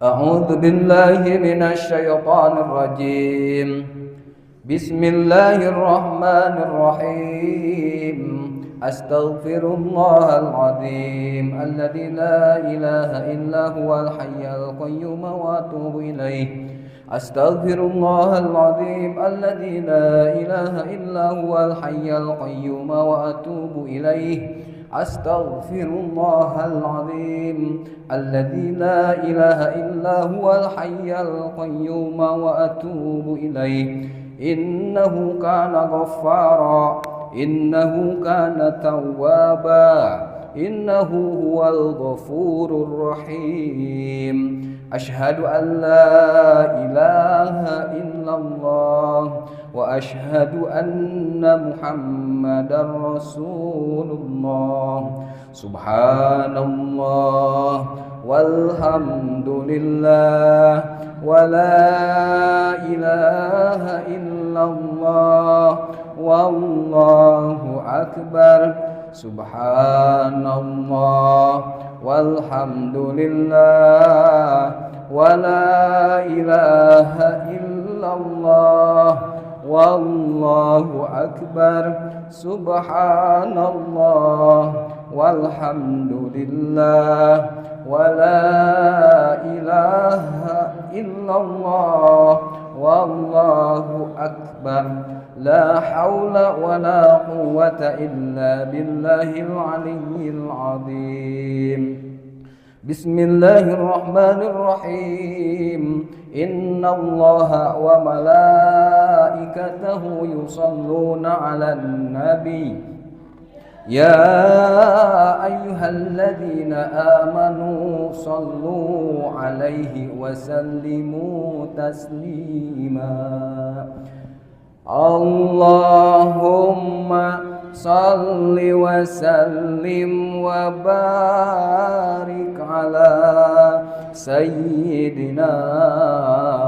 أعوذ بالله من الشيطان الرجيم. بسم الله الرحمن الرحيم. أستغفر الله العظيم الذي لا إله إلا هو الحي القيوم وأتوب إليه. أستغفر الله العظيم الذي لا إله إلا هو الحي القيوم وأتوب إليه. أستغفر الله العظيم الذي لا إله إلا هو الحي القيوم وأتوب إليه. إنه كان غفارا، إنه كان توابا، إنه هو الغفور الرحيم. أشهد أن لا إله إلا الله وأشهد أن محمدا رسول الله. سبحان الله والحمد لله ولا إله إلا الله والله أكبر. سبحان الله والحمد لله ولا إله إلا الله والله أكبر. سبحان الله والحمد لله ولا إله إلا الله والله أكبر. لا حول ولا قوة إلا بالله العلي العظيم. بسم الله الرحمن الرحيم. إن الله وملائكته يصلون على النبي يا أيها الذين آمنوا صلوا عليه وسلموا تسليما. اللهم صل وسلم وبارك على سيدنا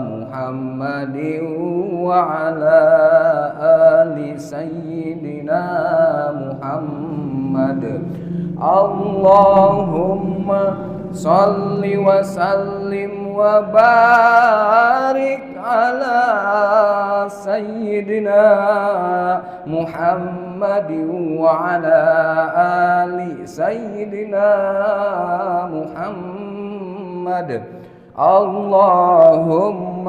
محمد وعلى آل سيدنا محمد. اللهم صل وسلم وبارك على سيدنا محمد وعلى آل سيدنا محمد. اللهم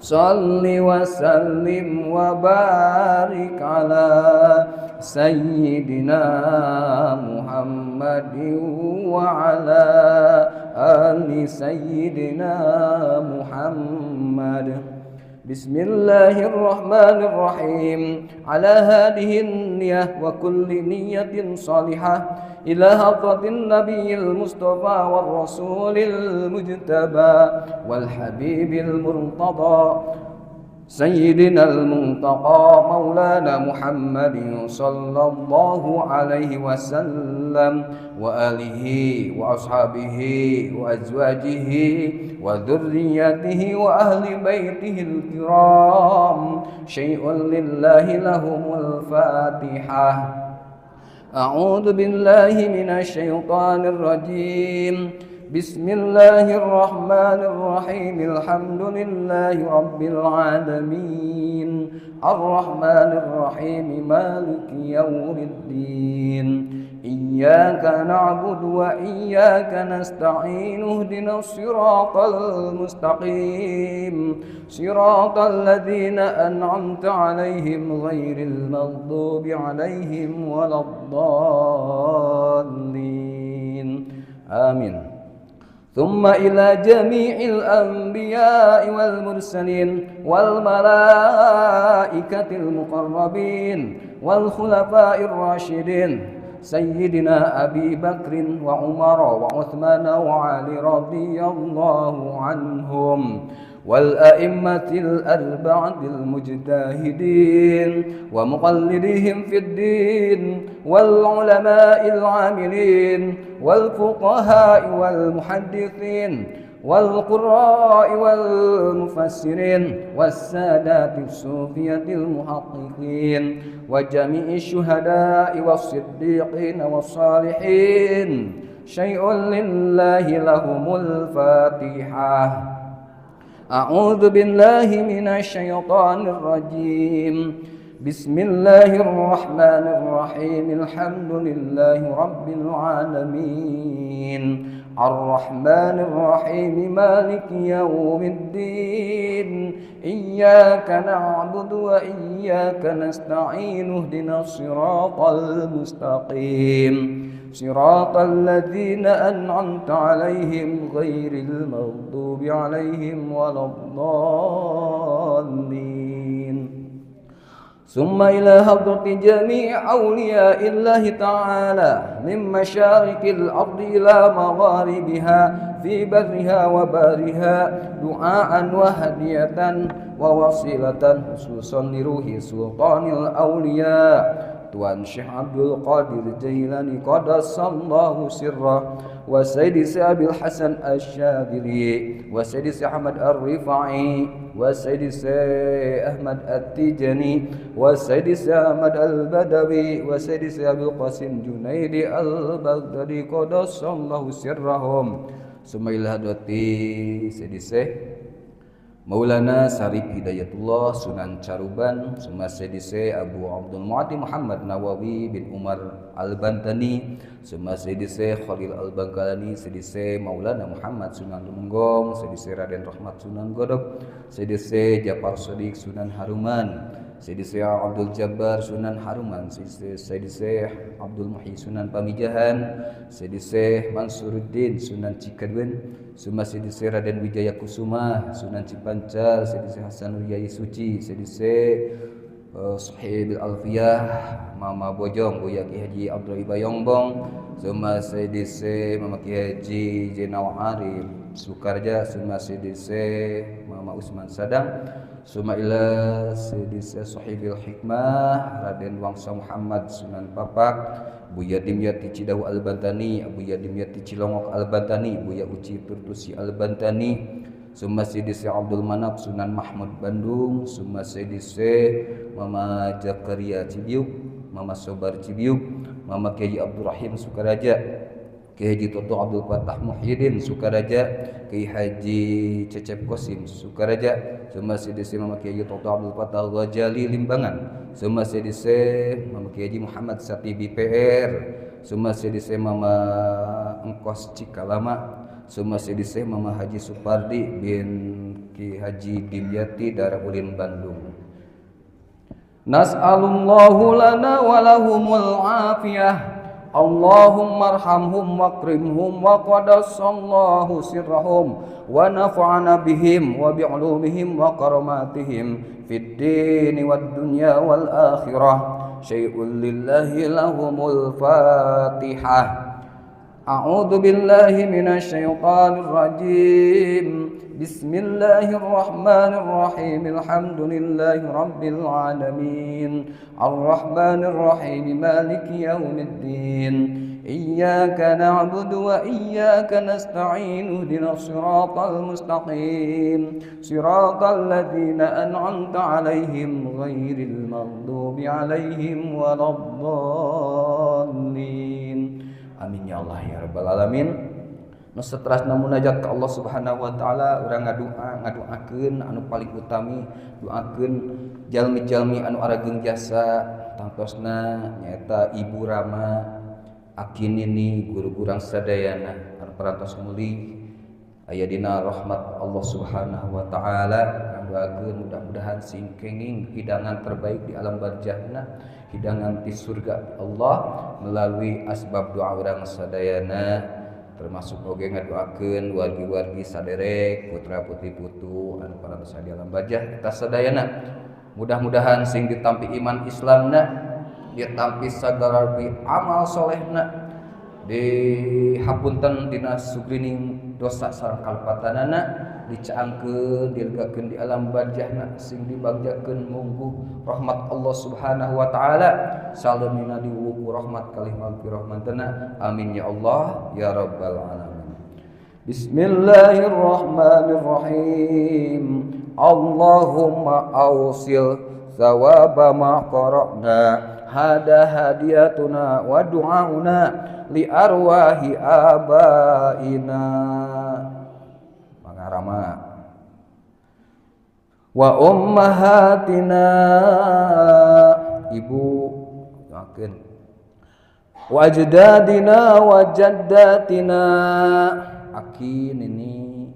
صل وسلم وبارك على سيدنا محمد وعلى آل سيدنا محمد. بسم الله الرحمن الرحيم. على هذه النية وكل نية صالحة إلى حضرة النبي المصطفى والرسول المجتبى والحبيب المرتضى سيدنا المنتقى مولانا محمد صلى الله عليه وسلم وآله وأصحابه وأزواجه وذريته وأهل بيته الكرام. شيء لله لهم الفاتحة. أعوذ بالله من الشيطان الرجيم. بسم الله الرحمن الرحيم. الحمد لله رب العالمين الرحمن الرحيم مالك يوم الدين. إياك نعبد وإياك نستعين. اهدنا الصراط المستقيم صراط الذين أنعمت عليهم غير المغضوب عليهم ولا الضالين. آمين. ثم إلى جميع الأنبياء والمرسلين والملائكة المقربين والخلفاء الراشدين سيدنا أبي بكر وعمر وعثمان وعلي رضي الله عنهم والأئمة الأربعة المجتهدين ومقلديهم في الدين والعلماء العاملين والفقهاء والمحدثين والقراء والمفسرين والسادات الصوفية المحققين وجميع الشهداء والصديقين والصالحين. Syai'un lillahi lahumul fatihah. A'udzu billahi minasyaitonir rajim. Bismillahirrahmanirrahim. Alhamdulillahi rabbil alamin. Arrahmanir rahim. Maliki yaumiddin. Iyyaka na'budu wa iyyaka nasta'in. Ihdinas siratal mustaqim. Siratal ladzina an'amta 'alaihim ghairil maghdubi 'alaihim waladdallin. Summa ila hadrati jami'i awliya'illahi ta'ala min masyariqil ardi ila magharibiha fi barriha wa bariha du'aan wa hadiyatan wa wasilatan khususan li ruhi sultanil awliya Tuan Syekh Abdul Qadir Jailani qaddasallahu sirrah wa Sayyidi Abil Hasan Asy-Syadzili wa Sayyidi Ahmad Ar-Rifai wa Sayyidi Ahmad At-Tijani wa Sayyidi Ahmad Al-Badawi wa Sayyidi Abil Qasim Junaidi Al-Baghdadi qaddasallahu sirrahum. Summa ila hadrati Sayyidi Maulana Sarif Hidayatullah Sunan Caruban, Summa Sayyidi Abu Abdul Mu'ati Muhammad Nawawi bin Umar Al-Bantani, Summa Sayyidi Khalil Al-Bangkalani, Sayyidi Maulana Muhammad Sunan Lumenggong, Sayyidi Raden Rahmat Sunan Godok, Sayyidi Japar Sadiq Sunan Haruman, Sayyidi Abdul Jabbar Sunan Haruman, Sayyidi Abdul Muhyi Sunan Pamijahan, Sayyidi Mansuruddin Sunan Cikaduen, Summa Sayyidi Raden Wijaya Kusuma Sunan Cipancar, Sayyidi Hasan Wijaya Suci, Sayyidi Sahib Alfiyah Mama Bojong Buya Ki Haji Abdul Bayongbong, Summa Sayyidi Mama Ki Haji Jenal Arif Sukarja, Summa Sayyidi Mama Usman Sadang, Summa ila Sayyidi Sahibil Hikmah Raden Wangsa Muhammad Sunan Papak, Buya Dimyati Cidahu Al-Bantani, Buya Dimyati Cilongok Al-Bantani, Buya Uci Turtusi Al-Bantani, Summa Sayyidi Abdul Manap Sunan Mahmud Bandung, Summa Sayyidi Mama Jakaria Cibiuk, Mama Sobar Cibiuk, Mama Kiai Abdurrahim Sukaraja, Kiai Haji Toto Abdul Fatah Muhyiddin Sukaraja, Kiai Haji Cecep Kosim Sukaraja, Summa Sayyidi Mama Kiai Toto Abdul Fatah Ghazali Limbangan, Summa Sayyidi Mama Kiai Haji Muhammad Satibi PR, Summa Sayyidi Mama Engkos Cikalama, Summa Sayyidi Mama Haji Supardi bin Ki Haji Dimyati Darah Ulin Bandung. Nas'alullahu lana wa lahumul afiyah. Allahumma arhamhum waqrimhum wa qaddasallahu sirrahum wa nafa'ana bihim wa bi'ulumihim wa karamatihim fid dini wad dunya wal akhirah. Syai'un lillahi lahumul fatihah. A'udzu billahi minasyaitonir rajim. Bismillahirrahmanirrahim. Alhamdulillahi rabbil alamin. Arrahmanir rahim. Maliki yaumiddin. Iyyaka na'budu wa iyyaka nasta'in. Ihdinas siratal mustaqim. Siratal ladzina an'amta 'alaihim ghairil maghdubi 'alaihim waladdallin. Amin ya Allah ya rabbal alamin. Nu saterasna munajat ka Allah Subhanahu wa taala, urang ngadua ngaduakeun anu paling utami, duakeun jalmi-jalmi anu arageung jasa tangtosna nyaeta Ibu Rama, aki nini, guru urang sadayana anu parantos muli aya dina rahmat Allah Subhanahu wa taala. Ngaduakeun mudah-mudahan sing kenging hidangan terbaik di alam barjahna, hidangan di surga Allah melalui asbab doa urang sadayana, termasuk oge ngadoakeun wargi-wargi saderek, putra putri putu anu parantos di alam barjah kita sadayana. Mudah-mudahan sing ditampi iman Islamna, ditampi sagala amal solehna, dihapunten dina sugrining dosa sareng kalepatanana, dicaangkeun dilegakeun di alam barjahna, sing dibagjakeun mungguh rahmat Allah Subhanahu wa taala, salemina diwuku rahmat kalih magfirah mantena. Amin ya Allah ya rabbal alamin. Bismillahirrahmanirrahim. Allahumma awsil thawaba ma qara'na Hada hadiyatuna wa du'auna li arwahi abaina. Mangarama wa ummahatina, ibu doakeun, wa ajdadina wa jaddatina, aki nini,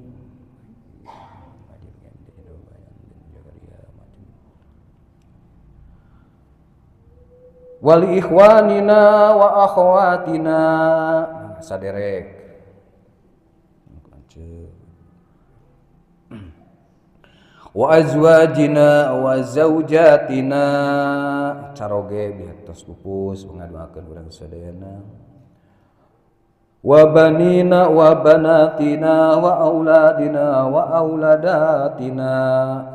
wali ikhwanina wa akhwatina, saderek, wa azwajina wa zaujatina, caroge biar tos pupus ngadoakeun urang sadayana, wa banina wa banatina wa auladina wa auladatina,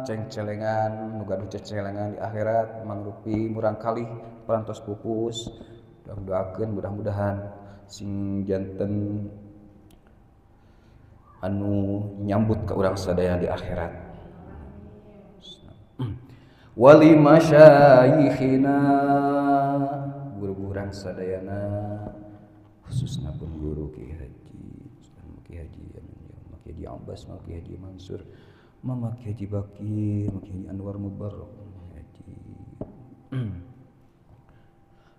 cengcelengan nu gaduh cecelengan di akhirat mangrupi murang kalih parantos pupus, doakeun mudah-mudahan sing janten anu nyambut ka urang sadayana di akhirat. Wali masyayikhina, guru-guru urang sadayana, khususna pun guru Ki Haji, Ki Haji Ki Haji Abbas, Ki Haji Mansur, Mama Ki Haji Bakir, Ki Haji Anwar Mubarak, Haji.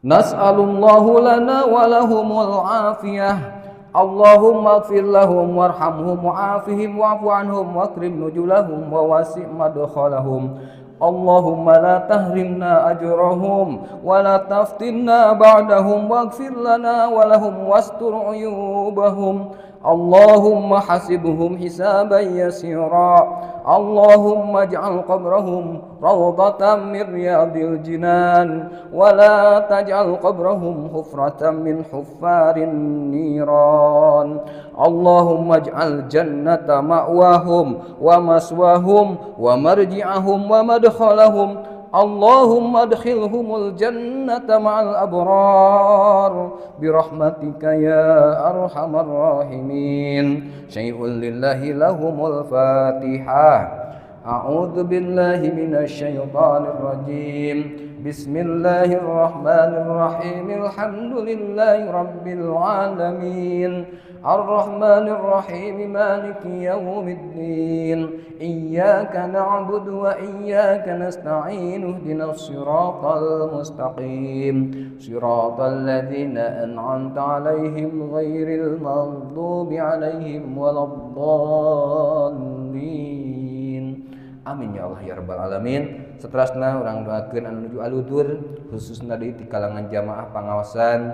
Nas'alullahu lana wa lahumul afiyah. Allahumma ighfir lahum warhamhum wa'afihim wa'fu anhum wakrim nujulahum wa wasi' madkhalahum. Allahumma la tahrimna ajrahum wa la taftinna ba'dahum waghfir lana wa lahum wastur uyubahum. Allahumma hasibhum hisaban yasira. Allahumma ij'al qabrahum rawdatan min riyadil jinan wa la taj'al qabrahum hufratan min huffarin niran. Allahumma ij'al jannata ma'wahum wa maswahum wa marji'ahum wa madkhalahum. Allahumma adkhilhumul jannata ma'al abrar birahmatika ya arhamar rahimin. Syai'un lillahi lahumul fatihah. A'udzu billahi minasy syaithanir rajim. Bismillahirrahmanirrahim. Alhamdulillahi rabbil alamin. Arrahmanir rahim. Maliki yaumiddin. Iyyaka na'budu wa iyyaka nasta'in. Ihdinas siratal mustaqim. Siratal ladzina an'amta 'alaihim ghairil maghdubi 'alaihim waladdallin. Amin ya Allah ya rabbal alamin. Seterusna urang doakeun anu nuju aludur, khususna di kalangan jamaah pangawasan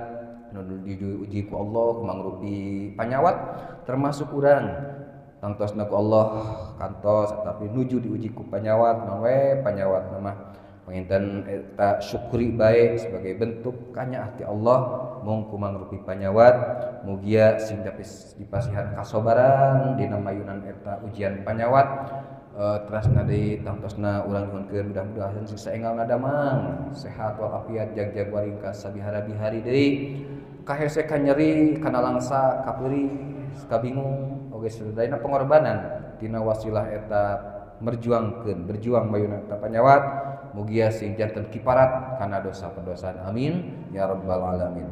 anu diuji ku Allah mangrupi panyawat, termasuk urang tangtosna ku Allah kantos tapi nuju diuji ku panyawat naon we panyawat mah panginten eta syukuri bae sebagai bentuk kanyaah ti Allah mung ku mangrupi panyawat. Mugia sing dipasihan kasobaran dina mayunan eta ujian panyawat. Terasna deui tangtosna urang nyuhunkeun mudah-mudahan sing saenggal ngadamang sehat walafiat jag-jag waringkas sabihara-bihari deui kahese ka nyeri kana langsa kapeurih kabingung oge sadayana pengorbanan tina wasilah eta merjuangkeun berjuang mayuna eta panyawat mugia sing janten kiparat kana dosa pendosaan. Amin ya rabbal alamin.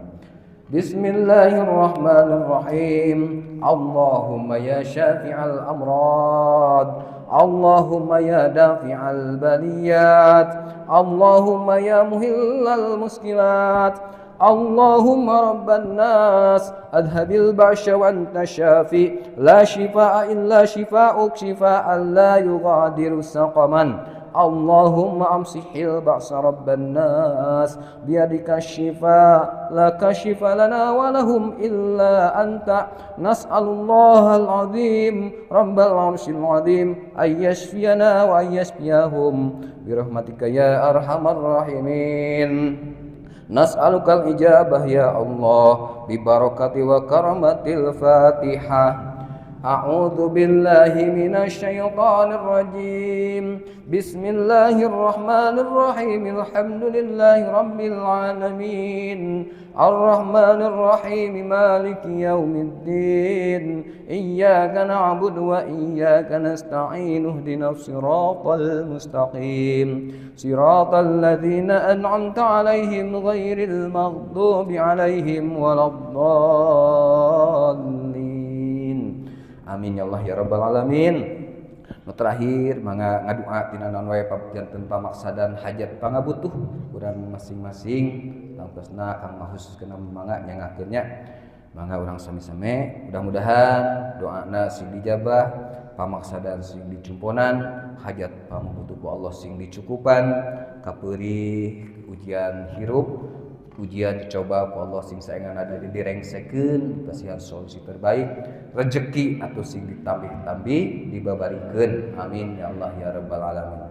Bismillahirrahmanirrahim. Allahumma ya syafi'al amrad, Allahumma ya dafi'al baliyat, Allahumma ya muhillal muskilat, Allahumma rabban nas adhabil ba'sya wa anta syafi, la shifaa illa shifaa'uk shifaa'an la yughadiru saqaman. Allahumma amsihil ba'sa rabban nas biyadika syifa la kashifa lana wa lahum illa anta. Nas'alullahal azim rabbal arsyil azim ay yashfiyana wa ay yashfiyahum birahmatika ya arhamar rahimin. Nas'alukal ijabah ya Allah bibarakati wa karamatil Fatihah. أعوذ بالله من الشيطان الرجيم. بسم الله الرحمن الرحيم. الحمد لله رب العالمين الرحمن الرحيم مالك يوم الدين إياك نعبد وإياك نستعين اهدنا الصراط المستقيم صراط الذين أنعمت عليهم غير المغضوب عليهم ولا الضالين. Amin ya Allah ya rabbal alamin. Nu terakhir mangga ngadua tina naon wae janten pamaksadan hajat pangabutuh urang masing-masing tangtosna kang ngahususkeun mangga nyangakeun nya. Mangga urang sami-sami mudah-mudahan doana sing dijabah, pamaksadan sing dicumponan, hajat pangabutuh ku Allah sing dicukupan, kapeurih ujian hirup, ujian dicoba ku Allah sing saengan ada direngsekeun, pasihan solusi terbaik, rezeki atau sing ditambih-tambih dibabarikeun. Amin ya Allah ya rabbal alamin.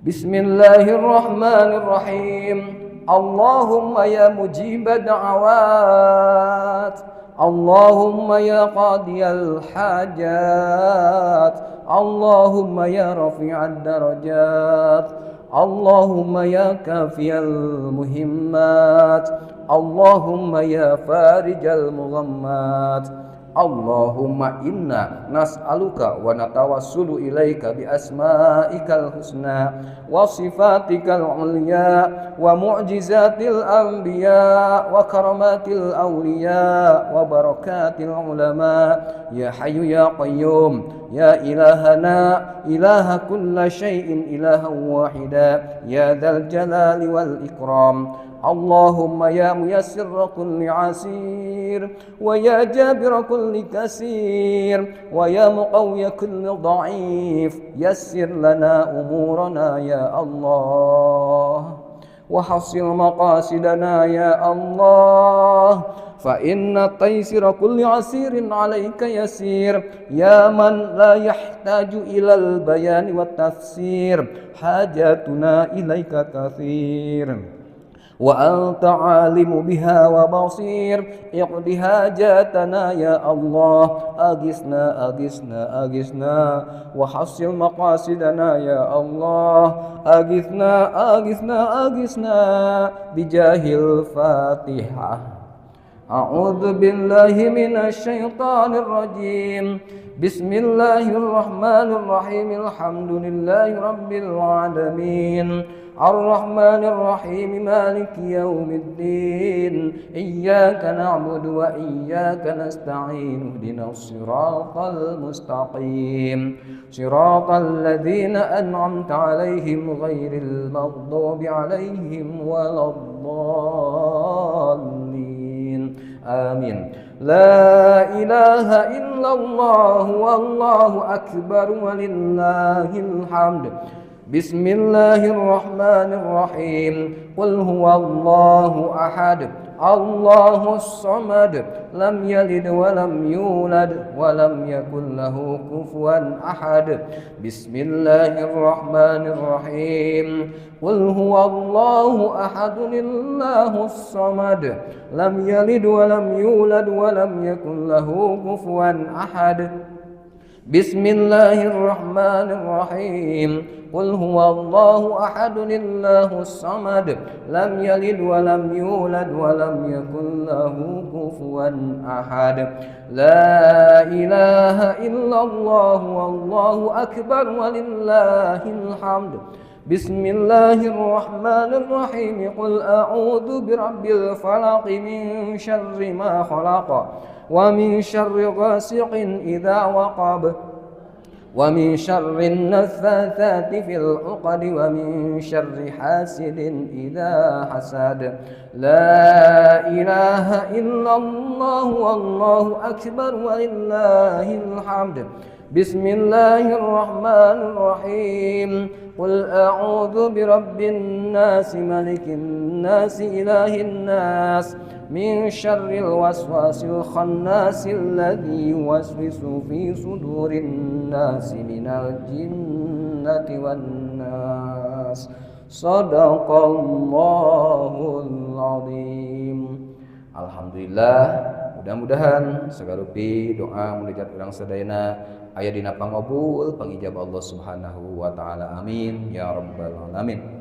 Bismillahirrahmanirrahim. Allahumma ya mujibad da'awat, Allahumma ya qadiyal hajat, Allahumma ya rafi'ad darajat, Allahumma ya kafiyal muhimmat, Allahumma ya farijal mughammat, Allahumma inna nas'aluka wa natawassulu ilaika bi asma'ikal husna wa sifatikal ulya wa mu'jizatil anbiya wa karamatil awliya wa barakatil ulama ya hayyu ya qayyum ya ilahana ilaha kulla syai'in ilahan wahida ya dzal jalali wal ikram. Allahumma ya muyassir kulli asir wa ya jabir kulli kasir wa ya muqawwiy kulli dha'if yassir lana umurana ya Allah wa hassil maqasidana ya Allah fa inna taysira kulli asirin 'alaika yasir ya man la yahtaju ilal bayani wat tafsir hajatuna ilaika katsir wa anta alimu biha wa basir iqdi hajatana ya Allah agisna agisna agisna wa hassil maqasidana ya Allah agisna agisna agisna bijahil Fatihah. A'udzu billahi minasy syaithanir rajim. Bismillahirrahmanirrahim. Alhamdulillahi rabbil alamin. Ar-Rahmanir Rahim Maliki Yaumiddin. Iyyaka na'budu wa iyyaka nasta'in. Ihdinas siratal mustaqim. Siratal ladzina an'amta 'alaihim ghairil maghdubi 'alaihim waladdallin. Amin. La ilaha illallah wallahu akbar walillahil hamd. Bismillahirrahmanirrahim. Qul huwallahu ahad, Allahus samad, lam yalid wa lam yulad wa lam yakul lahu kufuwan ahad. Bismillahirrahmanirrahim. Qul huwallahu ahad, Allahus samad, lam yalid wa lam yulad wa lam yakul lahu kufuwan ahad. Bismillahirrahmanirrahim. Qul huwallahu ahad, Allahus samad, lam yalid wa lam yulad wa lam yakul lahu kufuwan ahad. La ilaha illallah wallahu akbar walillahil hamd. Bismillahirrahmanirrahim. Qul a'udzu birabbil falaq min syarri ma khalaq wa min syarri ghasiqin idza waqab wa min syarrin naffatsati fil 'uqad wa min syarri hasidin idza hasad. La ilaha illallah wallahu akbar walillahil hamd. Bismillahirrahmanirrahim. Qul a'udzu birabbin nas, malikin nas, ilahin nas, min syarril waswasil khannas alladzi yuwaswisu fi sudurin nas minal jinnati wan nas. Sadaqallahul azim. Alhamdulillah, Mudah-mudahan sagarupi doa munajat urang sadayana aya dina pangabul pangijabah Allah Subhanahu wa taala. Amin ya rabbal alamin.